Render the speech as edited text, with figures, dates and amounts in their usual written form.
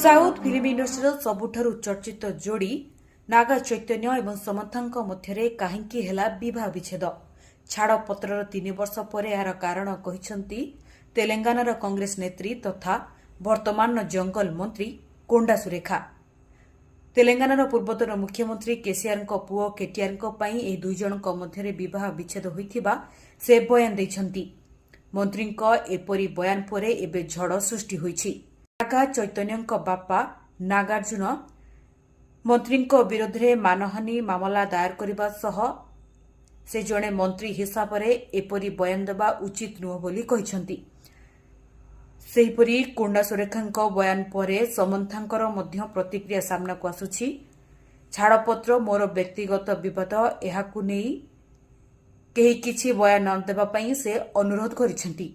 South film ଇଣ୍ଡଷ୍ଟ୍ରିର ସବୁଠାରୁ ଚର୍ଚ୍ଚିତ ଯୋଡ଼ି ନାଗା ଚୈତନ୍ୟ ଏବଂ ସମନ୍ଥାଙ୍କ ମଧ୍ୟରେ କାହିଁକି ହେଲା ବିବାହ ବିଚ୍ଛେଦ? ଛାଡ଼ପତ୍ରର 3 ବର୍ଷ ପରେ ଏହାର କାରଣ କହିଛନ୍ତି ତେଲେଙ୍ଗାନାର କଂଗ୍ରେସ ନେତ୍ରୀ ତଥା ବର୍ତ୍ତମାନର ଜଙ୍ଗଲ ମନ୍ତ୍ରୀ କୋଣ୍ଡା ସୁରେଖା। ତେଲେଙ୍ଗାନାର ପୂର୍ବତନ ମୁଖ୍ୟମନ୍ତ୍ରୀ କେସିଆରଙ୍କ ପୁଅ କେଟିଆରଙ୍କ ପାଇଁ ଏହି ଦୁଇଜଣଙ୍କ ମଧ୍ୟରେ ବିବାହ ବିଚ୍ଛେଦ ହୋଇଥିବା ସେ ବୟାନ ଦେଇଛନ୍ତି। ମନ୍ତ୍ରୀଙ୍କ ଏପରି ବୟାନ ପରେ ଏବେ ଝଡ଼ ସୃଷ୍ଟି ହୋଇଛି। ନାଗା ଚୈତନ୍ୟଙ୍କ ବାପା ନାଗାର୍ଜୁନ ମନ୍ତ୍ରୀଙ୍କ ବିରୋଧରେ ମାନହାନି ମାମଲା ଦାୟର କରିବା ସହ ସେ ଜଣେ ମନ୍ତ୍ରୀ ହିସାବରେ ଏପରି ବୟାନ ଦେବା ଉଚିତ ନୁହଁ ବୋଲି କହିଛନ୍ତି। ସେହିପରି କୋଣ୍ଡା ସୁରେଖାଙ୍କ ବୟାନ ପରେ ସମନ୍ଥାଙ୍କର ମଧ୍ୟ ପ୍ରତିକ୍ରିୟା ସାମ୍ନାକୁ ଆସୁଛି। ଛାଡ଼ପତ୍ର ମୋର ବ୍ୟକ୍ତିଗତ ବିବାଦ, ଏହାକୁ ନେଇ କେହି କିଛି ବୟାନ ନ ଦେବା ପାଇଁ ସେ ଅନୁରୋଧ କରିଛନ୍ତି।